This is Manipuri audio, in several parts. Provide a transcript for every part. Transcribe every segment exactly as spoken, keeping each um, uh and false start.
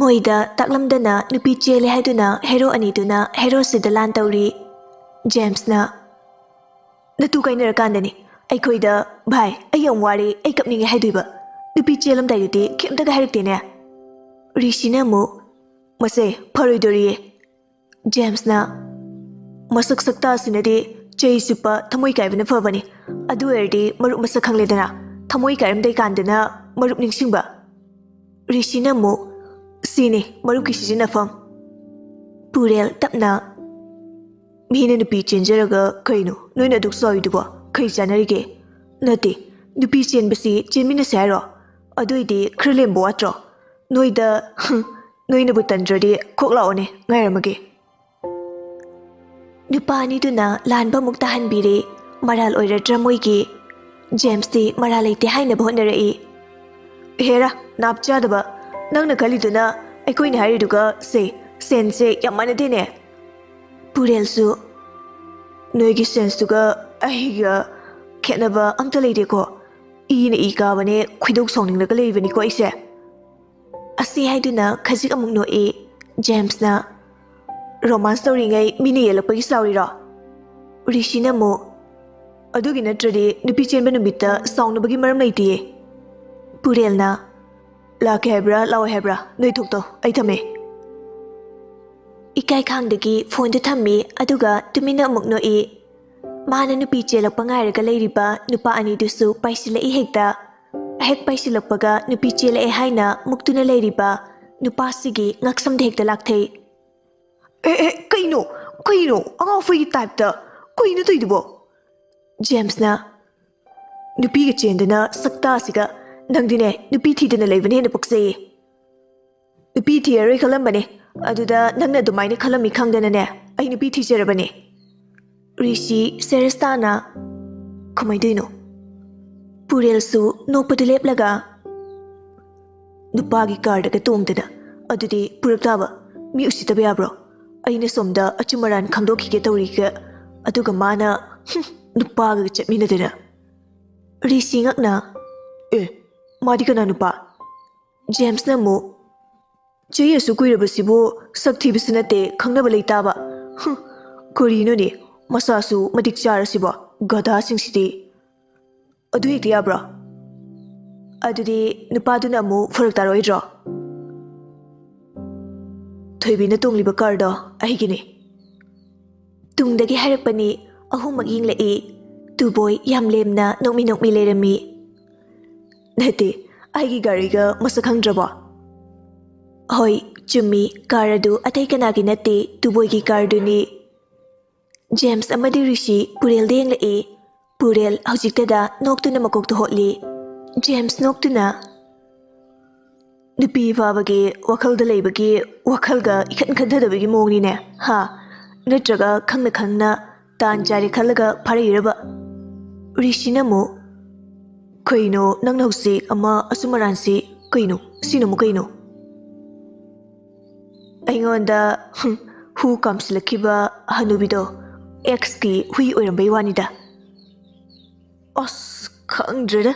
ꯃꯣꯏꯗ ꯇꯥꯛꯂꯝꯗꯅ ꯅꯨꯄꯤ ꯆꯦꯜꯂꯦ ꯍꯥꯏꯗꯨꯅ ꯍꯦꯔꯣ ꯑꯅꯤꯗꯨꯅ ꯍꯦꯔꯣꯁꯤꯗ ꯂꯥꯟ ꯇꯧꯔꯤ꯫ ꯖꯦꯝꯁꯅ, "ꯅꯇꯨ ꯀꯥꯏꯅꯔꯀꯥꯟꯗꯅꯤ ꯑꯩꯈꯣꯏꯗ, ꯚꯥꯏ, ꯑꯩ ꯌꯥꯝ ꯋꯥꯔꯦ, ꯑꯩ ꯀꯞꯅꯤꯡꯉꯦ ꯍꯥꯏꯗꯣꯏꯕ꯫ ꯅꯨꯄꯤ ꯆꯦꯜꯂꯝꯗꯥꯏꯗꯗꯤ ꯀꯩꯝꯇꯒ ꯍꯥꯏꯔꯛꯇꯦꯅꯦ?" ꯔꯤꯁꯤꯅ ꯑꯃꯨꯛ, "ꯃꯁꯦ ꯐꯔꯣꯏꯗꯣꯔꯤꯌꯦ꯫" ꯖꯦꯝꯁꯅ, "ꯃꯁꯛ ꯁꯛꯇꯥꯁꯤꯅꯗꯤ ꯆꯩ ꯆꯨꯞꯄ ꯊꯃꯣꯏ ꯀꯥꯏꯕꯅ ꯐꯕꯅꯤ꯫ ꯑꯗꯨ ꯑꯣꯏꯔꯗꯤ ꯃꯔꯨꯞ ꯃꯁꯛ ꯈꯪꯂꯦꯗꯅ꯫ ꯊꯃꯣꯏ ꯀꯥꯏꯔꯝꯗꯥꯏ ꯀꯥꯟꯗꯅ ꯃꯔꯨꯞ ꯅꯤꯡꯁꯤꯡꯕ꯫" ꯔꯤꯁꯤꯅ ꯑꯃꯨꯛ, "ꯁꯤꯅꯤ ꯃꯔꯨꯞꯀꯤ ꯁꯤꯖꯤꯟꯅꯐꯝ꯫" ꯄꯨꯔꯦꯜ ꯇꯞꯅ, "ꯃꯤꯅ ꯅꯨꯄꯤ ꯆꯦꯟꯖꯔꯒ ꯀꯩꯅꯣ ꯅꯣꯏꯅ ꯑꯗꯨꯛ ꯆꯥꯎꯏꯗꯨꯕꯣ? ꯀꯩ ꯆꯥꯟꯅꯔꯤꯒꯦ? ꯅꯠꯇꯦ, ꯅꯨꯄꯤ ꯆꯦꯟꯕꯁꯤ ꯆꯦꯟꯃꯤꯟꯅꯁꯦ ꯍꯥꯏꯔꯣ? ꯑꯗꯨꯏꯗꯤ ꯈꯔ ꯂꯦꯝꯕ ꯋꯥꯠꯇ꯭ꯔꯣ? ꯅꯣꯏꯗ, ꯅꯣꯏꯅꯕꯨ ꯇꯟꯗ꯭ꯔꯗꯤ ꯀꯣꯛ ꯂꯥꯛꯑꯣꯅꯦ, ꯉꯥꯏꯔꯝꯃꯒꯦ꯫" ꯅꯨꯄꯥ ꯑꯅꯤꯗꯨꯅ ꯂꯥꯟꯕ ꯑꯃꯨꯛ ꯇꯥꯍꯟꯕꯤꯔꯦ꯫ ꯃꯔꯥꯜ ꯑꯣꯏꯔꯗ꯭ꯔꯥ ꯃꯣꯏꯒꯤ? ꯖꯦꯝꯁꯇꯤ ꯃꯔꯥꯜ ꯂꯩꯇꯦ ꯍꯥꯏꯅꯕ ꯍꯣꯠꯅꯔꯛꯏ꯫ "ꯍꯦꯔꯥ, ꯅꯥꯞ ꯆꯥꯗꯕ, ꯅꯪꯅ ꯈꯜꯂꯤꯗꯨꯅ ꯑꯩꯈꯣꯏꯅ ꯍꯥꯏꯔꯤꯗꯨꯒ ꯁꯦ, ꯁꯦꯟꯁꯁꯦ ꯌꯥꯝ ꯃꯥꯟꯅꯗꯦꯅꯦ꯫" ꯄꯨꯔꯦꯜꯁꯨ, "ꯅꯣꯏꯒꯤ ꯁꯦꯟꯁꯇꯨꯒ ꯑꯩꯒ ꯈꯦꯠꯅꯕ ꯑꯝꯇ ꯂꯩꯇꯦꯀꯣ꯫ ꯏꯅ ꯏ ꯀꯥꯕꯅꯦ, ꯈꯣꯏꯗꯧ ꯁꯥꯎꯅꯤꯡꯂꯒ ꯂꯩꯕꯅꯤꯀꯣ ꯑꯩꯁꯦ꯫" ꯑꯁꯤ ꯍꯥꯏꯗꯨꯅ ꯈꯖꯤꯛ ꯑꯃꯨꯛ ꯅꯣꯛꯏ꯫ ꯖꯦꯝꯁꯅ, "ꯔꯣꯃꯥꯟꯁ ꯇꯧꯔꯤꯉꯩ ꯃꯤꯅ ꯌꯦꯜꯂꯛꯄꯒꯤ ꯁꯥꯎꯔꯤꯔꯣ?" ꯔꯤꯁꯤꯅ ꯑꯃꯨꯛ, "ꯑꯗꯨꯒꯤ ꯅꯠꯇ꯭ꯔꯗꯤ ꯅꯨꯄꯤ ꯆꯦꯟꯕ ꯅꯨꯃꯤꯠꯇ ꯁꯥꯎꯅꯕꯒꯤ ꯃꯔꯝ ꯂꯩꯇꯤꯌꯦ꯫" ꯄꯨꯔꯦꯜꯅ, "ꯂꯥꯛꯀꯦ ꯍꯥꯏꯕ꯭ꯔꯥ ꯂꯥꯛꯑꯣꯏ ꯍꯥꯏꯕ꯭ꯔꯥ? ꯅꯣꯏ ꯊꯣꯛꯇꯣ, ꯑꯩ ꯊꯝꯃꯦ꯫" ꯏꯀꯥꯏ ꯈꯥꯡꯗꯒꯤ ꯐꯣꯟꯗꯨ ꯊꯝꯃꯤ, ꯑꯗꯨꯒ ꯇꯨꯃꯤꯟꯅ ꯑꯃꯨꯛ ꯅꯣꯛꯏ꯫ ꯃꯥꯅ ꯅꯨꯄꯤ ꯆꯦꯜꯂꯛꯄ ꯉꯥꯏꯔꯒ ꯂꯩꯔꯤꯕ ꯅꯨꯄꯥ ꯑꯅꯤꯗꯨꯁꯨ ꯄꯥꯏꯁꯤꯜꯂꯛꯏ ꯍꯦꯛꯇ꯫ ꯍꯦꯛ ꯄꯥꯏꯁꯤꯜꯂꯛꯄꯒ ꯅꯨꯄꯤ ꯆꯦꯜꯂꯛꯑꯦ ꯍꯥꯏꯅ ꯃꯨꯛꯇꯨꯅ ꯂꯩꯔꯤꯕ ꯅꯨꯄꯥꯁꯤꯒꯤ ꯉꯛꯁꯝꯗ ꯍꯦꯛꯇ ꯂꯥꯛꯊꯩ꯫ "ꯑꯦ, ꯑꯦ, ꯀꯩꯅꯣ? ꯀꯩꯅꯣ? ꯑꯉꯥꯎ ꯑꯐꯩꯒꯤ ꯇꯥꯏꯞꯇ ꯀꯩꯅꯣ ꯇꯧꯏꯗꯨꯕꯣ?" ꯖꯦꯝꯁꯅ, "ꯅꯨꯄꯤꯒ ꯆꯦꯟꯗꯅ ꯁꯛꯇꯥꯁꯤꯒ, ꯅꯪꯗꯤꯅꯦ ꯅꯨꯄꯤ ꯊꯤꯗꯅ ꯂꯩꯕꯅ ꯍꯦꯟꯅ ꯄꯛꯆꯩꯌꯦ꯫ ꯅꯨꯄꯤ ꯊꯤꯔꯔꯣꯏ ꯈꯜꯂꯝꯕꯅꯦ, ꯑꯗꯨꯗ ꯅꯪꯅ ꯑꯗꯨꯃꯥꯏꯅ ꯈꯜꯂꯝꯃꯤ ꯈꯪꯗꯅꯅꯦ ꯑꯩ ꯅꯨꯄꯤ ꯊꯤꯖꯔꯕꯅꯦ꯫" ꯔꯤꯁꯤ ꯁꯦꯔꯤꯌꯁ ꯇꯥꯅ, "ꯀꯃꯥꯏ ꯇꯧꯔꯤꯅꯣ?" ꯄꯨꯔꯦꯜꯁꯨ ꯅꯣꯛꯄꯗꯨ ꯂꯦꯞꯂꯒ, "ꯅꯨꯄꯥꯒꯤ ꯀꯥꯔꯗꯒ ꯇꯣꯡꯗꯅ ꯑꯗꯨꯗꯤ ꯄꯨꯔꯛ ꯇꯥꯕ, ꯃꯤ ꯎꯁꯤꯠꯇꯕ ꯌꯥꯕ꯭ꯔꯣ? ꯑꯩꯅ ꯁꯣꯝꯗ ꯑꯆꯨꯝ ꯑꯔꯥꯟ ꯈꯪꯗꯣꯛꯈꯤꯒꯦ ꯇꯧꯔꯤꯒ, ꯑꯗꯨꯒ ꯃꯥꯅ, ꯍꯨꯝ, ꯅꯨꯄꯥꯒ ꯆꯠꯃꯤꯟꯅꯗꯅ꯫" ꯔꯤꯁꯤ ꯉꯛꯅ, "ꯑꯦ, ꯃꯥꯗꯤ ꯀꯅꯥ ꯅꯨꯄꯥ?" ꯖꯦꯝꯁꯅ ꯑꯃꯨꯛ, ꯆꯍꯤ ꯑꯁꯨꯛ ꯀꯨꯏꯔꯕꯁꯤꯕꯨ ꯁꯛ ꯊꯤꯕꯁꯨ ꯅꯠꯇꯦ, ꯈꯪꯅꯕ ꯂꯩꯇꯥꯕ꯫ ꯍꯨꯝ, ꯀꯔꯤꯅꯣꯅꯦ, ꯃꯁꯥꯁꯨ ꯃꯇꯤꯛ ꯆꯥꯔꯁꯤꯕꯣ, ꯒꯙꯥꯁꯤꯡꯁꯤꯗꯤ꯫ ꯑꯗꯨ ꯍꯦꯛꯇ ꯌꯥꯕ꯭ꯔꯣ? ꯑꯗꯨꯗꯤ ꯅꯨꯄꯥꯗꯨꯅ ꯑꯃꯨꯛ ꯐꯔꯛ ꯇꯥꯔꯣꯏꯗ꯭ꯔꯣ? ꯊꯣꯏꯕꯤꯅ ꯇꯣꯡꯂꯤꯕ ꯀꯥꯔꯗꯣ ꯑꯩꯒꯤꯅꯤ꯫ ꯇꯨꯡꯗꯒꯤ ꯍꯥꯏꯔꯛꯄꯅꯤ꯫ ꯑꯍꯨꯝꯃꯛ ꯌꯦꯡꯂꯛꯏ꯫ ꯇꯨꯕꯣꯏ ꯌꯥꯝ ꯂꯦꯝꯅ ꯅꯣꯛꯃꯤ ꯅꯣꯛꯃꯤ ꯂꯩꯔꯝꯃꯤ꯫ ꯅꯠꯇꯦ, ꯑꯩꯒꯤ ꯒꯥꯔꯤꯒ ꯃꯁꯛ ꯈꯪꯗ꯭ꯔꯕꯣ? ꯍꯣꯏ, ꯆꯨꯝꯃꯤ, ꯀꯥꯔ ꯑꯗꯨ ꯑꯇꯩ ꯀꯅꯥꯒꯤ ꯅꯠꯇꯦ, ꯇꯨꯕꯣꯏꯒꯤ ꯀꯥꯔꯗꯨꯅꯤ꯫ ꯖꯦꯝꯁ ꯑꯃꯗꯤ ꯔꯤꯁꯤ ꯄꯨꯔꯦꯜꯗ ꯌꯦꯡꯂꯛꯏ꯫ ꯄꯨꯔꯦꯜ ꯍꯧꯖꯤꯛꯇꯗ ꯅꯣꯛꯇꯨꯅ ꯃꯀꯣꯛꯇ ꯍꯣꯠꯂꯤ꯫ ꯖꯦꯝꯁ ꯅꯣꯛꯇꯨꯅ, "ꯅꯨꯄꯤ ꯐꯥꯕꯒꯤ ꯋꯥꯈꯜꯗ ꯂꯩꯕꯒꯤ ꯋꯥꯈꯜꯒ ꯏꯈꯟ ꯈꯟꯊꯗꯕꯒꯤ ꯃꯑꯣꯡꯅꯤꯅꯦ, ꯍꯥ? ꯅꯠꯇ꯭ꯔꯒ ꯈꯪꯅ ꯈꯪꯅ ꯇꯥꯟ ꯆꯥꯔꯦ ꯈꯜꯂꯒ ꯐꯥꯔꯛꯏꯔꯕ?" ꯔꯤꯁꯤꯅ ꯑꯃꯨꯛ, "ꯀꯩꯅꯣ ꯅꯪꯅ ꯍꯧꯖꯤꯛ ꯑꯃ ꯑꯆꯨꯝ ꯑꯔꯥꯟꯁꯤ? ꯀꯩꯅꯣ? ꯁꯤꯅ ꯑꯃꯨꯛ ꯀꯩꯅꯣ?" ꯑꯩꯉꯣꯟꯗ, ꯍꯨꯝ, ꯍꯨ ꯀꯥꯝꯁꯤꯜꯂꯛꯈꯤꯕ ꯍꯅꯨꯕꯤꯗꯣ ꯑꯦꯛꯁꯀꯤ ꯍꯨꯏ ꯑꯣꯏꯔꯝꯕꯩ ꯋꯥꯅꯤꯗ꯫ ꯑꯁ, ꯈꯪꯗ꯭ꯔꯦꯗ꯫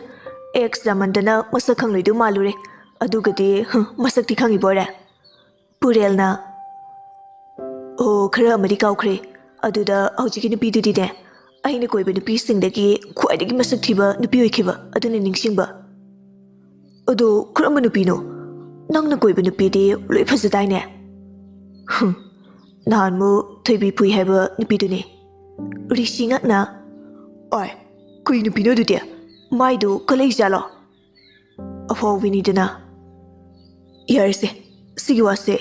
ꯑꯦꯛꯁ ꯌꯥꯝꯃꯟꯗꯅ ꯃꯁꯛ ꯈꯪꯂꯣꯏꯗꯧ ꯃꯥꯜꯂꯨꯔꯦ꯫ ꯑꯗꯨꯒꯗꯤ, ꯍꯨꯝ, ꯃꯁꯛꯇꯤ ꯈꯪꯉꯤꯕꯣꯔꯦ? ꯄꯨꯔꯦꯜꯅ, "ꯑꯣ, ꯈꯔ ꯑꯃꯗꯤ ꯀꯥꯎꯈ꯭ꯔꯦ꯫ ꯑꯗꯨꯗ ꯍꯧꯖꯤꯛꯀꯤ ꯅꯨꯄꯤꯗꯨꯗꯤꯅꯦ, ꯑꯩꯅ ꯀꯣꯏꯕ ꯅꯨꯄꯤꯁꯤꯡꯗꯒꯤ ꯈ꯭ꯋꯥꯏꯗꯒꯤ ꯃꯁꯛ ꯊꯤꯕ ꯅꯨꯄꯤ ꯑꯣꯏꯈꯤꯕ ꯑꯗꯨꯅ ꯅꯤꯡꯁꯤꯡꯕ꯫" "ꯑꯗꯣ ꯀꯔꯝꯕ ꯅꯨꯄꯤꯅꯣ? ꯅꯪꯅ ꯀꯣꯏꯕ ꯅꯨꯄꯤꯗꯤ ꯂꯣꯏ ꯐꯖꯗꯥꯏꯅꯦ?" "ꯍꯨꯝ, ꯅꯍꯥꯟꯃꯨꯛ ꯊꯣꯏꯕꯤ ꯄꯨꯏ ꯍꯥꯏꯕ ꯅꯨꯄꯤꯗꯨꯅꯦ꯫" ꯔꯤꯁꯤ ꯉꯛꯅ, "ꯑꯣꯏ, ꯀꯨꯏ ꯅꯨꯄꯤꯅꯣ ꯑꯗꯨꯗꯤ? ꯃꯥꯏꯗꯨ ꯀꯂꯩ ꯖꯥꯠꯂꯣ?" "ꯑꯐꯥꯎꯕꯤꯅꯤꯗꯅ꯫" "ꯌꯥꯔꯦꯁꯦ, ꯁꯤꯒꯤ ꯋꯥꯁꯦ꯫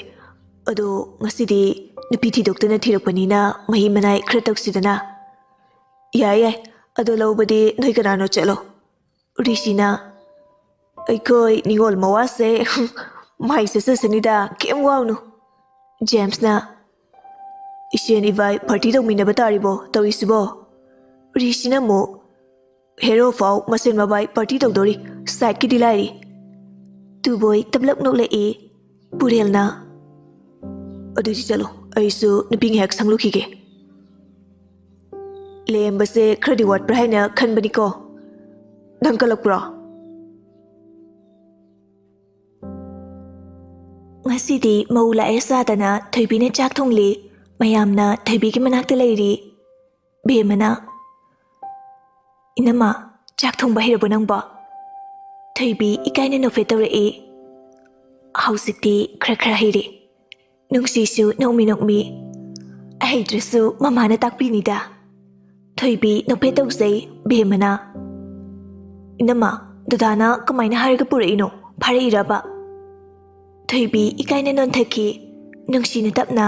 ꯑꯗꯣ ꯉꯁꯤꯗꯤ ꯅꯨꯄꯤ ꯊꯤꯗꯣꯛꯇꯅ ꯊꯤꯔꯛꯄꯅꯤꯅ ꯃꯍꯤ ꯃꯅꯥꯏ ꯈꯔ ꯇꯧꯁꯤꯗꯅ꯫" "ꯌꯥꯏ, ꯌꯥꯏ꯫ ꯑꯗꯣ ꯂꯧꯕꯗꯤ ꯅꯣꯏ ꯀꯅꯥꯅꯣ ꯆꯠꯂꯣ꯫" ꯔꯤꯁꯤꯅ, "ꯑꯩꯈꯣꯏ ꯅꯤꯉꯣꯜ ꯃꯋꯥꯁꯦ ꯃꯥꯏ ꯆꯠꯆꯁꯅꯤꯗ, ꯀꯩꯝ ꯋꯥꯎꯅꯨ꯫" ꯖꯦꯝꯁꯅ, "ꯏꯆꯦꯟ ꯏꯕꯥꯏ ꯄꯥꯔꯇꯤ ꯇꯧꯃꯤꯟꯅꯕ ꯇꯥꯔꯤꯕꯣ ꯇꯧꯔꯤꯁꯤꯕꯣ?" ꯔꯤꯁꯤꯅ ꯑꯃꯨꯛ, "ꯍꯦꯔꯣ ꯐꯥꯎ ꯃꯁꯦꯟ ꯃꯕꯥꯏ ꯄꯥꯔꯇꯤ ꯇꯧꯗꯣꯔꯤ, ꯁꯥꯏꯠꯀꯤꯗꯤ ꯂꯥꯏꯔꯤ꯫" ꯇꯨꯕꯣꯏ ꯇꯞꯂꯞ ꯅꯣꯛꯂꯛꯏ꯫ ꯄꯨꯔꯦꯜꯅ, "ꯑꯗꯨꯗꯤ ꯆꯠꯂꯣ, ꯑꯩꯁꯨ ꯅꯨꯄꯤ ꯉꯥꯏꯍꯥꯛ ꯁꯪꯂꯨꯈꯤꯒꯦ꯫" "ꯂꯦꯝꯕꯁꯦ ꯈꯔꯗꯤ ꯋꯥꯠꯄ꯭ꯔꯥ ꯍꯥꯏꯅ ꯈꯟꯕꯅꯤꯀꯣ꯫ ꯅꯪ ꯀꯜꯂꯛꯄ꯭ꯔꯣ?" ꯉꯁꯤꯗꯤ ꯃꯧ ꯂꯥꯛꯑꯦ ꯆꯥꯗꯅ ꯊꯣꯏꯕꯤꯅ ꯆꯥꯛ ꯊꯣꯡꯂꯤ꯫ ꯃꯌꯥꯝꯅ ꯊꯣꯏꯕꯤꯒꯤ ꯃꯅꯥꯛꯇ ꯂꯩꯔꯤ꯫ ꯕꯦꯝꯃꯅ, "ꯏꯅꯝꯃ, ꯆꯥꯛ ꯊꯣꯡꯕ ꯍꯩꯔꯕꯣ ꯅꯪꯕꯣ?" ꯊꯣꯏꯕꯤ ꯏꯀꯥꯏꯅ ꯅꯣꯛꯐꯦꯠ ꯇꯧꯔꯛꯏ꯫ ꯍꯧꯖꯤꯛꯇꯤ ꯈꯔ ꯈꯔ ꯍꯩꯔꯦ꯫ ꯅꯨꯡꯁꯤꯁꯨ ꯅꯣꯛꯃꯤ ꯅꯣꯛꯃꯤ, "ꯑꯍꯩꯇ꯭ꯔꯁꯨ ꯃꯃꯥꯅ ꯇꯥꯛꯄꯤꯅꯤꯗ꯫" ꯊꯣꯏꯕꯤ ꯅꯣꯛꯐꯦꯠ ꯇꯧꯖꯩ꯫ ꯕꯦꯝꯃꯅ, "ꯏꯅꯝꯃ, ꯗꯗꯥꯅ ꯀꯃꯥꯏꯅ ꯍꯥꯏꯔꯒ ꯄꯨꯔꯛꯏꯅꯣ? ꯐꯥꯔꯛꯏꯔꯕ?" ꯊꯣꯏꯕꯤ ꯏꯀꯥꯏꯅ ꯅꯣꯟꯊꯈꯤ꯫ ꯅꯨꯡꯁꯤꯅ ꯇꯞꯅ,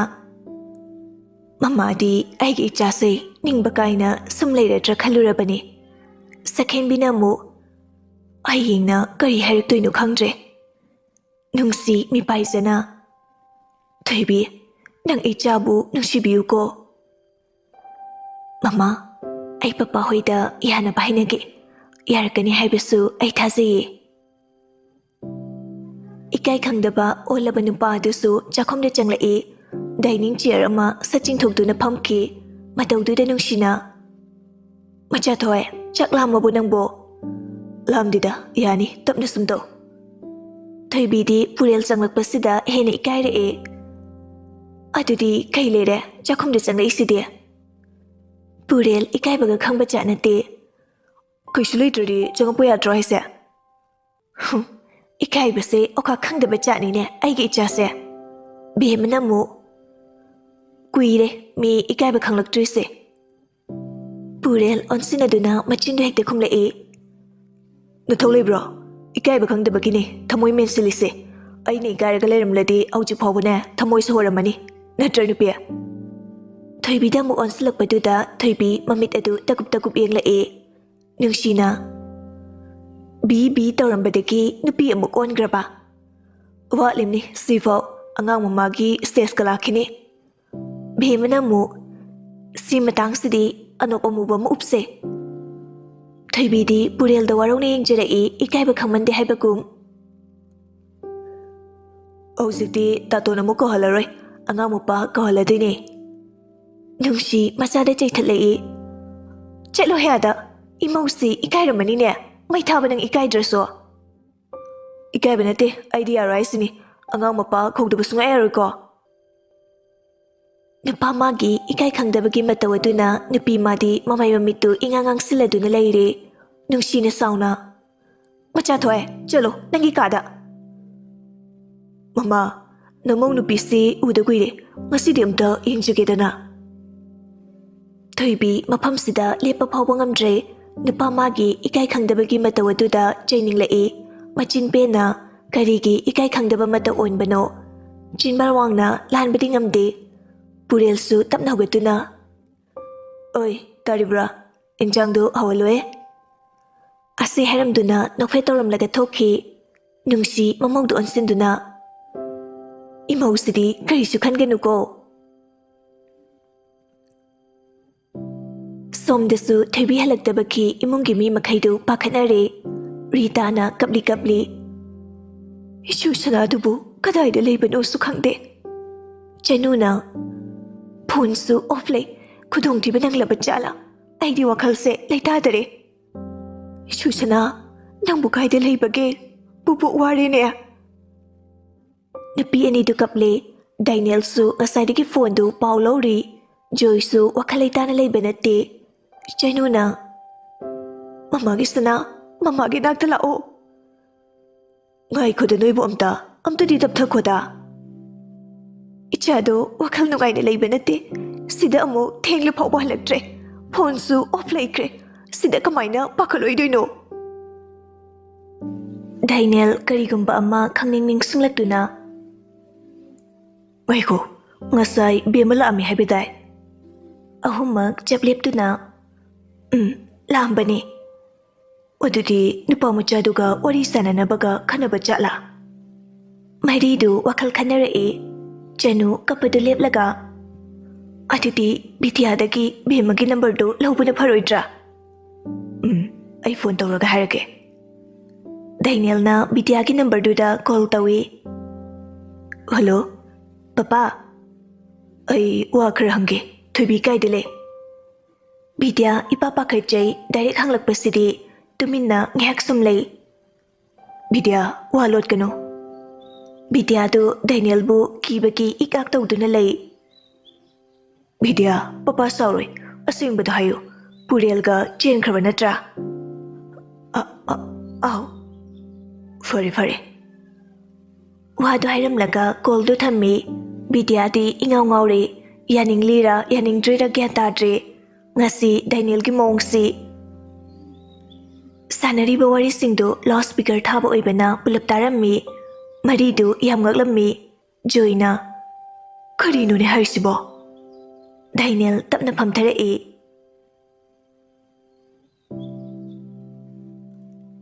"ꯃꯃꯥꯗꯤ ꯑꯩꯒꯤ ꯏꯆꯥꯁꯦ ꯅꯤꯡꯕ ꯀꯥꯏꯅ ꯁꯨꯝ ꯂꯩꯔꯗ꯭ꯔꯥ ꯈꯜꯂꯨꯔꯕꯅꯤ꯫ ꯁꯛꯍꯦꯟꯕꯤꯅ ꯑꯃꯨꯛ, ꯍꯌꯦꯡꯅ ꯀꯔꯤ ꯍꯥꯏꯔꯛꯇꯣꯏꯅꯣ ꯈꯪꯗ꯭ꯔꯦ꯫ ꯅꯨꯡꯁꯤ ꯃꯤꯄꯥꯏꯖꯅ, ꯊꯣꯏꯕꯤ, ꯅꯪ ꯏꯆꯥꯕꯨ ꯅꯨꯡꯁꯤꯕꯤꯌꯨꯀꯣ꯫" "ꯃꯃꯥ, ꯑꯩ ꯄꯄꯥ ꯍꯣꯏꯗ ꯌꯥꯅꯕ ꯍꯥꯏꯅꯒꯦ꯫ ꯌꯥꯔꯛꯀꯅꯤ ꯍꯥꯏꯕꯁꯨ ꯑꯩ ꯊꯥꯖꯩꯌꯦ꯫" ꯏꯀꯥꯏ ꯈꯪꯗꯕ ꯑꯣꯜꯂꯕ ꯅꯨꯄꯥ ꯑꯗꯨꯁꯨ ꯆꯥꯛꯈꯨꯝꯗ ꯆꯪꯂꯛꯏ꯫ ꯗꯥꯏꯅꯤꯡ ꯆꯤꯌꯔ ꯑꯃ ꯁꯠ ꯆꯤꯡꯊꯣꯛꯇꯨꯅ ꯐꯝꯈꯤ꯫ ꯃꯇꯧꯗꯨꯗ ꯅꯨꯡꯁꯤꯅ, "ꯃꯆꯥꯊꯣꯏ, ꯆꯥꯛ ꯂꯥꯝꯃꯕꯣ ꯅꯪꯕꯣ?" "ꯂꯥꯝꯗꯦꯗ, ꯌꯥꯅꯤ, ꯇꯞꯅ ꯁꯨꯝ ꯇꯧ꯫" ꯊꯣꯏꯕꯤꯗꯤ ꯄꯨꯔꯦꯜ ꯆꯪꯂꯛꯄꯁꯤꯗ ꯍꯦꯟꯅ ꯏꯀꯥꯏꯔꯛꯑꯦ꯫ "ꯑꯗꯨꯗꯤ ꯀꯩ ꯂꯩꯔꯦ ꯆꯥꯛꯈꯨꯝꯗ ꯆꯪꯂꯛꯏꯁꯤꯗꯤ?" ꯄꯨꯔꯦꯜ ꯏꯀꯥꯏꯕꯒ ꯈꯪꯕ ꯖꯥꯠ ꯅꯠꯇꯦ꯫ "ꯀꯩꯁꯨ ꯂꯩꯇ꯭ꯔꯗꯤ ꯆꯪꯉꯛꯄ ꯌꯥꯗ꯭ꯔꯣ ꯍꯥꯏꯁꯦ?" "ꯍꯨꯝ, ꯏꯀꯥꯏꯕꯁꯦ ꯑꯣꯈꯥꯛ ꯈꯪꯗꯕ ꯖꯥꯠꯅꯤꯅꯦ ꯑꯩꯒꯤ ꯏꯆꯥꯁꯦ꯫" ꯕꯦꯝꯃꯅ ꯑꯃꯨꯛ, "ꯀꯨꯏꯔꯦ ꯃꯤ ꯏꯀꯥꯏꯕ ꯈꯪꯂꯛꯇ꯭ꯔꯤꯁꯦ꯫" ꯄꯨꯔꯦꯜ ꯑꯣꯟꯁꯤꯟꯅꯗꯨꯅ ꯃꯆꯤꯟꯗꯨ ꯍꯦꯛꯇ ꯈꯨꯝꯂꯛꯏ꯫ "ꯅꯊꯧ ꯂꯩꯕ꯭ꯔꯣ? ꯏꯀꯥꯏꯕ ꯈꯪꯗꯕꯒꯤꯅꯦ ꯊꯃꯣꯏ ꯃꯦꯟꯁꯤꯜꯂꯤꯁꯦ꯫ ꯑꯩꯅ ꯏꯀꯥꯏꯔꯒ ꯂꯩꯔꯝꯂꯗꯤ ꯍꯧꯖꯤꯛ ꯐꯥꯎꯕꯅꯦ ꯊꯃꯣꯏꯁꯨ ꯍꯣꯔꯝꯃꯅꯤ꯫ ꯅꯠꯇ꯭ꯔ ꯅꯨꯄꯤ?" ꯊꯣꯏꯕꯤꯗ ꯑꯃꯨꯛ ꯑꯣꯟꯁꯤꯜꯂꯛꯄꯗꯨꯗ ꯊꯣꯏꯕꯤ ꯃꯃꯤꯠ ꯑꯗꯨ ꯇꯀꯨꯞ ꯇꯀꯨꯞ ꯌꯦꯡꯂꯛꯏ꯫ ꯅꯨꯡꯁꯤꯅ, "ꯕꯤ ꯕꯤ ꯇꯧꯔꯝꯕꯗꯒꯤ ꯅꯨꯄꯤ ꯑꯃꯨꯛ ꯑꯣꯟꯈ꯭ꯔꯕ? ꯋꯥꯠꯂꯤꯝꯅꯤ ꯁꯤꯐꯥꯎ, ꯑꯉꯥꯡ ꯃꯃꯥꯒꯤ ꯁ꯭ꯇꯦꯖꯀ ꯂꯥꯛꯈꯤꯅꯤ꯫" ꯕꯦꯝꯃꯅ ꯑꯃꯨꯛ, "ꯁꯤ ꯃꯇꯥꯡꯁꯤꯗꯤ ꯑꯅꯣꯞ ꯑꯃꯨꯕ ꯑꯃ ꯎꯞꯁꯦ꯫" ꯊꯣꯏꯕꯤꯗꯤ ꯄꯨꯔꯦꯜꯗ ꯋꯥꯔꯧꯅ ꯌꯦꯡꯖꯔꯛꯏ, ꯏꯀꯥꯏꯕ ꯈꯪꯃꯟꯗꯦ ꯍꯥꯏꯕꯒꯨꯝ꯫ "ꯍꯧꯖꯤꯛꯇꯤ ꯇꯥꯇꯣꯟ ꯑꯃꯨꯛ ꯀꯧꯍꯜꯂꯔꯣꯏ, ꯑꯉꯥꯡ ꯃꯄꯥ ꯀꯧꯍꯜꯂꯗꯣꯏꯅꯦ꯫" ꯅꯨꯡꯁꯤ ꯃꯆꯥꯗ ꯆꯩꯊꯠꯂꯛꯏ꯫ "ꯆꯠꯂꯣꯍꯦ ꯑꯥꯗ, ꯏꯃꯧꯁꯤ ꯏꯀꯥꯏꯔꯝꯃꯅꯤꯅꯦ, ꯃꯩ ꯊꯥꯕ ꯅꯪ ꯏꯀꯥꯏꯗ꯭ꯔꯁꯨ꯫" "ꯏꯀꯥꯏꯕ ꯅꯠꯇꯦ, ꯑꯩꯗꯤ ꯌꯥꯔꯣꯏ ꯍꯥꯏꯁꯤꯅꯤ꯫ ꯑꯉꯥꯡ ꯃꯄꯥ ꯀꯧꯗꯕ ꯁꯨꯡꯌꯥ ꯌꯥꯔꯣꯏꯀꯣ꯫ ꯅꯨꯄꯥ ꯃꯥꯒꯤ ꯏꯀꯥꯏ ꯈꯪꯗꯕꯒꯤ ꯃꯇꯧ ꯑꯗꯨꯅ ꯅꯨꯄꯤ ꯃꯥꯗꯤ ꯃꯃꯥꯏ ꯃꯃꯤꯠꯇꯨ ꯏꯉꯥꯡ ꯉꯥꯡꯁꯤꯜꯂꯗꯨꯅ ꯂꯩꯔꯦ꯫ ꯅꯨꯡꯁꯤꯅ ꯁꯥꯎꯅ, "ꯃꯆꯥ ꯊꯣꯛꯑꯦ, ꯆꯠꯂꯣ ꯅꯪꯒꯤ ꯀꯥꯗ꯫" "ꯃꯃꯥ, ꯅꯃꯧ ꯅꯨꯄꯤꯁꯤ ꯎꯗ ꯀꯨꯏꯔꯦ, ꯉꯁꯤꯗꯤ ꯑꯝꯇ ꯌꯦꯡꯖꯒꯦꯗꯅ꯫" ꯊꯣꯏꯕꯤ ꯃꯐꯝꯁꯤꯗ ꯂꯦꯞꯄ ꯐꯥꯎꯕ ꯉꯝꯗ꯭ꯔꯦ꯫ ꯅꯨꯄꯥ ꯃꯥꯒꯤ ꯏꯀꯥꯏ ꯈꯪꯗꯕꯒꯤ ꯃꯇꯧ ꯑꯗꯨꯗ ꯆꯩꯅꯤꯡꯂꯛꯏ꯫ ꯃꯆꯤꯟ ꯄꯦꯟꯅ ꯀꯔꯤꯒꯤ ꯏꯀꯥꯏ ꯈꯪꯗꯕ ꯃꯇꯧ ꯑꯣꯟꯕꯅꯣ? ꯆꯤꯟꯕꯥꯜ ꯋꯥꯡꯅ ꯂꯥꯟꯕꯗꯤ ꯉꯝꯗꯦ꯫ ꯄꯨꯔꯦꯜꯁꯨ ꯇꯞꯅ ꯍꯧꯒꯠꯇꯨꯅ, "ꯑꯣꯏ, ꯇꯥꯔꯤꯕ꯭ꯔꯥ? ꯏꯟꯖꯥꯡꯗꯨ ꯍꯧꯍꯜꯂꯣꯏ꯫" ꯑꯁꯤ ꯍꯥꯏꯔꯝꯗꯨꯅ ꯅꯣꯛꯐꯦꯠ ꯇꯧꯔꯝꯂꯒ ꯊꯣꯛꯈꯤ꯫ ꯅꯨꯡꯁꯤ ꯃꯃꯧꯗꯨ ꯑꯣꯟꯁꯤꯟꯗꯨꯅ, "ꯏꯃꯧꯁꯤꯗꯤ ꯀꯔꯤꯁꯨ ꯈꯟꯒꯅꯨꯀꯣ꯫" ꯁꯣꯝꯗꯁꯨ ꯊꯣꯏꯕꯤ ꯍꯜꯂꯛꯇꯕꯒꯤ ꯏꯃꯨꯡꯒꯤ ꯃꯤ ꯃꯈꯩꯗꯨ ꯄꯥꯈꯠꯅꯔꯦ꯫ ꯔꯤꯇꯥꯅ ꯀꯞꯂꯤ ꯀꯞꯂꯤ, "ꯏꯁꯨ ꯁꯅꯥꯗꯨꯕꯨ ꯀꯗꯥꯏꯗ ꯂꯩꯕꯅꯣꯁꯨ ꯈꯪꯗꯦ꯫" ꯆꯅꯨꯅ, "ꯐꯣꯟꯁꯨ ꯑꯣꯐ ꯂꯩ, ꯈꯨꯗꯣꯡꯊꯤꯕ ꯅꯪꯂꯕ ꯖꯥꯠꯂꯥ? ꯑꯩꯗꯤ ꯋꯥꯈꯜꯁꯦ ꯂꯩꯇꯥꯗꯔꯦ꯫ ꯏꯁꯨ ꯁꯅꯥ, ꯅꯪꯕꯨ ꯀꯥꯏꯗ ꯂꯩꯕꯒꯦ? ꯄꯨꯄꯨ ꯋꯥꯔꯦꯅꯦ꯫" ꯅꯨꯄꯤ ꯑꯅꯤꯗꯨ ꯀꯞꯂꯦ꯫ ꯗꯥꯏꯅꯦꯜꯁꯨ ꯉꯁꯥꯏꯗꯒꯤ ꯐꯣꯟꯗꯨ ꯄꯥꯎ ꯂꯧꯔꯤ꯫ ꯖꯣꯏꯁꯨ ꯋꯥꯈꯜ ꯂꯩꯇꯥꯅ ꯂꯩꯕ ꯅꯠꯇꯦ꯫ ꯆꯩꯅꯨꯅ, "ꯃꯃꯥꯒꯤ ꯁꯅꯥ, ꯃꯃꯥꯒꯤ ꯅꯥꯛꯇ ꯂꯥꯛꯑꯣ꯫" "ꯉꯥꯏꯈꯣꯗ ꯅꯣꯏꯕꯨ ꯑꯝꯇ, ꯑꯝꯇꯗꯤ ꯇꯞꯊꯈꯣꯗ꯫" "ꯏꯆꯥꯗꯣ ꯋꯥꯈꯜ ꯅꯨꯡꯉꯥꯏꯅ ꯂꯩꯕ ꯅꯠꯇꯦ꯫ ꯁꯤꯗ ꯑꯃꯨꯛ ꯊꯦꯡꯂ ꯐꯥꯎꯕ ꯍꯜꯂꯛꯇ꯭ꯔꯦ꯫ ꯐꯣꯟꯁꯨ ꯑꯣꯐ ꯂꯩꯈ꯭ꯔꯦ꯫ ꯁꯤꯗ ꯀꯃꯥꯏꯅ ꯄꯥꯈꯠꯂꯣꯏꯗꯣꯏꯅꯣ?" ꯗꯥꯏꯅꯦꯜ ꯀꯔꯤꯒꯨꯝꯕ ꯑꯃ ꯈꯪꯅꯤꯡ ꯅꯤꯡꯁꯤꯡꯂꯛꯇꯨꯅ, "ꯉꯥꯏꯈꯣ, ꯉꯁꯥꯏ ꯕꯦꯝꯃ ꯂꯥꯛꯑꯝꯃꯤ ꯍꯥꯏꯕꯗꯥꯏ?" ꯑꯍꯨꯝꯃꯛ ꯆꯞ ꯂꯦꯞꯇꯨꯅ, "ꯎꯝ, ꯂꯥꯛꯑꯝꯕꯅꯤ꯫" "ꯑꯗꯨꯗꯤ ꯅꯨꯄꯥ ꯃꯆꯥꯗꯨꯒ ꯋꯥꯔꯤ ꯁꯥꯟꯅꯅꯕꯒ ꯈꯟꯅꯕ ꯖꯥꯠꯂꯥ?" ꯃꯔꯤꯗꯨ ꯋꯥꯈꯜ ꯈꯟꯅꯔꯛꯏ꯫ ꯆꯅꯨ ꯀꯞꯄꯗꯨ ꯂꯦꯞꯂꯒ, "ꯑꯗꯨꯗꯤ ꯕꯤꯗ꯭ꯌꯥꯗꯒꯤ ꯕꯦꯝꯃꯒꯤ ꯅꯝꯕꯔꯗꯨ ꯂꯧꯕꯅ ꯐꯔꯣꯏꯗ꯭ꯔꯥ?" "ꯎꯝ, ꯑꯩ ꯐꯣꯟ ꯇꯧꯔꯒ ꯍꯥꯏꯔꯒꯦ꯫" ꯗꯥꯏꯅꯦꯜꯅ ꯕꯤꯗ꯭ꯌꯥꯒꯤ ꯅꯝꯕꯔꯗꯨꯗ ꯀꯣꯜ ꯇꯧꯏ꯫ "ꯍꯜꯂꯣ, ꯄꯄꯥ, ꯑꯩ ꯋꯥ ꯈꯔ ꯍꯪꯒꯦ꯫ ꯊꯣꯏꯕꯤ ꯀꯥꯏꯗ ꯂꯩ?" ꯕꯤꯗ꯭ꯌꯥ ꯏꯄꯥ ꯄꯥꯈꯠꯆꯩ꯫ ꯗꯥꯏꯔꯦꯛ ꯍꯪꯂꯛꯄꯁꯤꯗꯤ ꯇꯨꯃꯤꯟꯅ ꯉꯥꯏꯍꯥꯛ ꯁꯨꯝ ꯂꯩ꯫ "ꯕꯤꯗ꯭ꯌꯥ, ꯋꯥ ꯂꯣꯠꯀꯅꯨ꯫" ꯕꯤꯗ꯭ꯌꯥꯗꯨ ꯗꯥꯏꯅꯦꯜꯕꯨ ꯀꯤꯕꯒꯤ ꯏꯛ ꯏꯛ ꯇꯧꯗꯨꯅ ꯂꯩ꯫ "ꯕꯤꯗ꯭ꯌꯥ, ꯄꯄꯥ ꯁꯥꯎꯔꯣꯏ꯫ ꯑꯁꯦꯡꯕꯗꯣ ꯍꯥꯏꯌꯨ꯫ ꯄꯨꯔꯦꯜꯒ ꯆꯦꯟꯈ꯭ꯔꯕ ꯅꯠꯇ꯭ꯔꯥ?" "ꯑ-, ꯑ-, ꯑꯥꯎ꯫ ꯐꯔꯦ, ꯐꯔꯦ꯫" ꯋꯥꯗꯨ ꯍꯥꯏꯔꯝꯂꯒ ꯀꯣꯜꯗꯨ ꯊꯝꯃꯤ꯫ ꯕꯤꯗ꯭ꯌꯥꯗꯤ ꯏꯉꯥꯎ ꯉꯥꯎꯔꯦ꯫ ꯌꯥꯅꯤꯡꯂꯤꯔꯥ ꯌꯥꯅꯤꯡꯗ꯭ꯔꯤꯔꯥ ꯒ꯭ꯌꯥꯟ ꯇꯥꯗ꯭ꯔꯦ꯫ ꯉꯁꯤ ꯗꯥꯏꯅꯦꯜꯒꯤ ꯃꯑꯣꯡꯁꯤ꯫ ꯁꯥꯟꯅꯔꯤꯕ ꯋꯥꯔꯤꯁꯤꯡꯗꯨ ꯂꯥꯎꯠ ꯁ꯭ꯄꯤꯀꯔ ꯊꯥꯕ ꯑꯣꯏꯕꯅ ꯄꯨꯂꯞ ꯇꯥꯔꯝꯃꯤ꯫ ꯃꯔꯤꯗꯨ ꯌꯥꯝ ꯉꯛꯂꯝꯃꯤ꯫ ꯖꯣꯏꯅ, "ꯀꯔꯤꯅꯣꯅꯦ ꯍꯥꯏꯔꯤꯁꯤꯕꯣ?" ꯗꯥꯏꯅꯦꯜ ꯇꯞꯅ ꯐꯝꯊꯔꯛꯏ꯫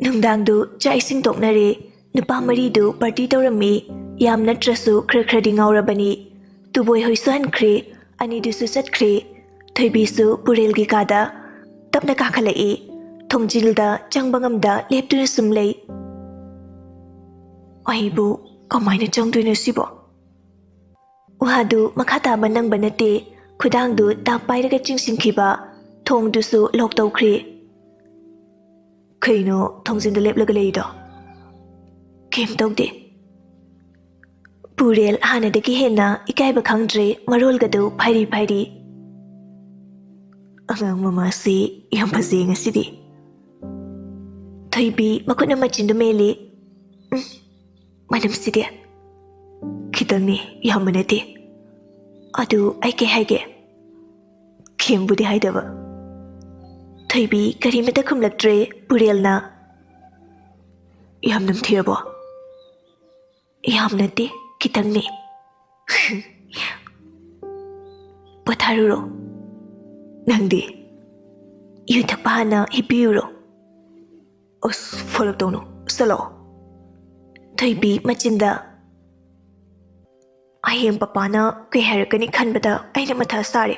ꯅꯨꯡꯗꯥꯡꯗꯨ ꯆꯥꯛ ꯏꯁꯤꯡ ꯇꯣꯛꯅꯔꯦ꯫ ꯅꯨꯄꯥ ꯃꯔꯤꯗꯨ ꯄꯥꯔꯇꯤ ꯇꯧꯔꯝꯃꯤ꯫ ꯌꯥꯝ ꯅꯠꯇ꯭ꯔꯁꯨ ꯈꯔ ꯈꯔꯗꯤ ꯉꯥꯎꯔꯕꯅꯤ꯫ ꯇꯨꯕꯣꯏ ꯍꯣꯏꯁꯨ ꯍꯟꯈ꯭ꯔꯦ꯫ ꯑꯅꯤꯗꯨꯁꯨ ꯆꯠꯈ꯭ꯔꯦ꯫ ꯊꯣꯏꯕꯤꯁꯨ ꯄꯨꯔꯦꯜꯒꯤ ꯀꯥꯗ ꯇꯞꯅ ꯀꯥꯈꯠꯂꯛꯏ꯫ ꯊꯣꯡꯖꯤꯜꯗ ꯆꯪꯕ ꯉꯝꯗ ꯂꯦꯞꯇꯨꯅ ꯁꯨꯝ ꯂꯩ꯫ "ꯑꯩꯕꯨ ꯀꯃꯥꯏꯅ ꯆꯪꯗꯣꯏꯅꯣ ꯁꯤꯕꯣ?" ꯋꯥꯗꯨ ꯃꯈꯥ ꯇꯥꯕ ꯅꯪꯕ ꯅꯠꯇꯦ꯫ ꯈꯨꯗꯥꯡꯗꯨ ꯇꯥꯞ ꯄꯥꯏꯔꯒ ꯆꯤꯡꯁꯤꯟꯈꯤꯕ꯫ ꯊꯣꯡꯗꯨꯁꯨ ꯂꯣꯛ ꯇꯧꯈ꯭ꯔꯦ꯫ "ꯀꯩꯅꯣ ꯊꯣꯡꯖꯤꯟꯗ ꯂꯦꯞꯂꯒ ꯂꯩꯔꯤꯗꯣ?" "ꯀꯩꯝ ꯇꯧꯗꯦ꯫" ꯄꯨꯔꯦꯜ ꯍꯥꯟꯅꯗꯒꯤ ꯍꯦꯟꯅ ꯏꯀꯥꯏꯕ ꯈꯪꯗ꯭ꯔꯦ, ꯃꯔꯣꯜꯒꯗꯨ ꯐꯥꯏꯔꯤ ꯐꯥꯏꯔꯤ꯫ "ꯑꯉꯥꯡ ꯃꯃꯥꯁꯤ ꯌꯥꯝ ꯐꯖꯩ ꯉꯁꯤꯗꯤ꯫" ꯊꯣꯏꯕꯤ ꯃꯈꯨꯠꯅ ꯃꯆꯤꯟꯗꯨ ꯃꯦꯜꯂꯤ꯫ "ꯎꯝ, ꯃꯅꯝꯁꯤꯗꯤ꯫" "ꯈꯤꯇꯪꯅꯤ, ꯌꯥꯝꯕ ꯅꯠꯇꯦ꯫ ꯑꯗꯨ ꯑꯩ ꯀꯩ ꯍꯥꯏꯒꯦ?" "ꯀꯩꯝꯕꯨꯗꯤ ꯍꯥꯏꯗꯕ꯫" ꯊꯣꯏꯕꯤ ꯀꯔꯤꯃꯇ ꯈꯨꯝꯂꯛꯇ꯭ꯔꯦ꯫ ꯄꯨꯔꯦꯜꯅ, "ꯌꯥꯝ ꯅꯝꯊꯤꯔꯕꯣ?" "ꯌꯥꯝ ꯅꯠꯇꯦ, ꯈꯤꯇꯪꯅꯤ꯫" "ꯄꯣꯊꯥꯔꯨꯔꯣ꯫ ꯅꯪꯗꯤ ꯌꯨ ꯊꯛꯄ ꯍꯥꯟꯅ ꯍꯤꯞꯄꯤꯔꯨꯔꯣ꯫" "ꯑꯁ, ꯐꯣꯂꯛ ꯇꯧꯅꯨ, ꯆꯠꯂꯣ꯫" ꯊꯣꯏꯕꯤ ꯃꯆꯤꯟꯗ, "ꯍꯌꯦꯡ ꯄꯄꯥꯅ ꯀꯩ ꯍꯥꯏꯔꯛꯀꯅꯤ ꯈꯟꯕꯗ ꯑꯩꯅ ꯃꯊꯥ ꯁꯥꯔꯦ꯫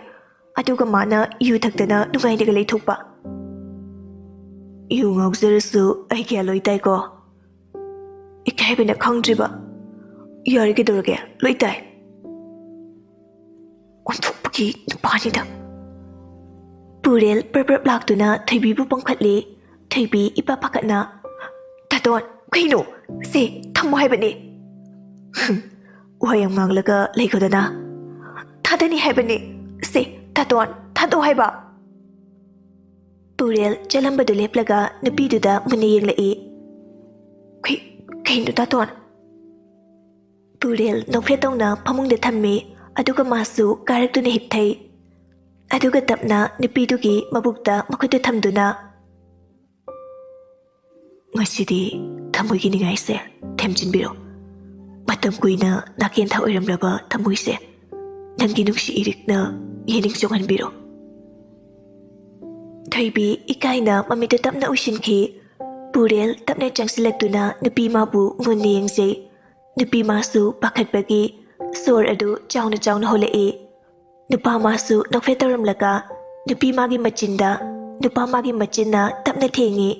ꯑꯗꯨꯒ ꯃꯥꯅ ꯌꯨ ꯊꯛꯇꯅ ꯅꯨꯡꯉꯥꯏꯅꯒ ꯂꯩꯊꯣꯛꯄ꯫" "ꯌꯨ ꯉꯥꯎꯖꯔꯁꯨ ꯑꯩ ꯒ꯭ꯌꯥꯟ ꯂꯣꯏ ꯇꯥꯏꯀꯣ꯫ ꯏꯀꯥꯏꯕꯅ ꯈꯪꯗ꯭ꯔꯤꯕ꯫ ꯌꯥꯔꯦ, ꯀꯩꯗꯧꯔꯒꯦ? ꯂꯣꯏ ꯇꯥꯏ꯫" ꯑꯣꯟꯊꯣꯛꯄꯒꯤ ꯅꯨꯄꯥꯅꯤꯗ꯫ ꯄꯨꯔꯦꯜ ꯄ꯭ꯔꯞ ꯄ꯭ꯔꯞ ꯂꯥꯛꯇꯨꯅ ꯊꯣꯏꯕꯤꯕꯨ ꯄꯝꯈꯠꯂꯦ꯫ ꯊꯣꯏꯕꯤ ꯏꯄꯥ ꯄꯥꯈꯠꯅ, "ꯗꯥꯇꯣꯟ, ꯀꯩꯅꯣ? ꯁꯦ, ꯊꯝꯃꯣ ꯍꯥꯏꯕꯅꯦ꯫" ꯋꯥ ꯌꯥꯝ ꯉꯥꯡꯂꯒ ꯂꯩꯒꯗꯅ꯫ "ꯊꯥꯗꯅꯤ ꯍꯥꯏꯕꯅꯤ꯫ ꯁꯦ, ꯇꯥꯇꯣꯟ, ꯊꯥꯗꯣꯛ ꯍꯥꯏꯕ!" ꯄꯨꯔꯦꯜ ꯆꯠꯂꯝꯕꯗꯨ ꯂꯦꯞꯂꯒ ꯅꯨꯄꯤꯗꯨꯗ ꯃꯨꯟꯅ ꯌꯦꯡꯂꯛꯏ꯫ "ꯀꯩ-, ꯀꯩꯅꯣ ꯇꯥꯇꯣꯟ?" ꯄꯨꯔꯦꯜ ꯅꯣꯛꯐꯦꯠ ꯇꯧꯅ ꯐꯃꯨꯡꯗ ꯊꯝꯃꯤ, ꯑꯗꯨꯒ ꯃꯥꯁꯨ ꯀꯥꯔꯛꯇꯨꯅ ꯍꯤꯞꯊꯩ꯫ ꯑꯗꯨꯒ ꯇꯞꯅ ꯅꯨꯄꯤꯗꯨꯒꯤ ꯃꯕꯨꯛꯇ ꯃꯈꯨꯠꯇꯨ ꯊꯝꯗꯨꯅ, "ꯉꯁꯤꯗꯤ ꯊꯃꯣꯏꯒꯤ ꯅꯤꯡꯉꯥꯏꯁꯦ ꯊꯦꯝꯖꯤꯟꯕꯤꯔꯣ꯫ ꯃꯇꯝ ꯀꯨꯏꯅ ꯅꯥꯀꯦꯟꯊ ꯑꯣꯏꯔꯝꯂꯕ ꯊꯃꯣꯏꯁꯦ ꯅꯪꯒꯤ ꯅꯨꯡꯁꯤ ꯏꯔꯤꯛꯅ ꯌꯦꯅꯤꯡ ꯆꯣꯡꯍꯟꯕꯤꯔꯣ꯫" ꯊꯣꯏꯕꯤ ꯏꯀꯥꯏꯅ ꯃꯃꯤꯠꯇꯨ ꯇꯞꯅ ꯎꯏꯁꯤꯟꯈꯤ꯫ ꯄꯨꯔꯦꯜ ꯇꯞꯅ ꯆꯪꯁꯤꯜꯂꯛꯇꯨꯅ ꯅꯨꯄꯤ ꯃꯥꯕꯨ ꯃꯨꯟꯅ ꯌꯦꯡꯖꯩ꯫ ꯅꯨꯄꯤ ꯃꯥꯁꯨ ꯄꯥꯈꯠꯄꯒꯤ ꯁꯣꯔ ꯑꯗꯨ ꯆꯥꯎꯅ ꯆꯥꯎꯅ ꯍꯣꯜꯂꯛꯏ꯫ ꯅꯨꯄꯥ ꯃꯥꯁꯨ ꯅꯣꯛꯐꯦꯠ ꯇꯧꯔꯝꯂꯒ ꯅꯨꯄꯤ ꯃꯥꯒꯤ ꯃꯆꯤꯟꯗ, ꯅꯨꯄꯥ ꯃꯥꯒꯤ ꯃꯆꯤꯟꯅ ꯇꯞꯅ ꯊꯦꯡꯉꯤ꯫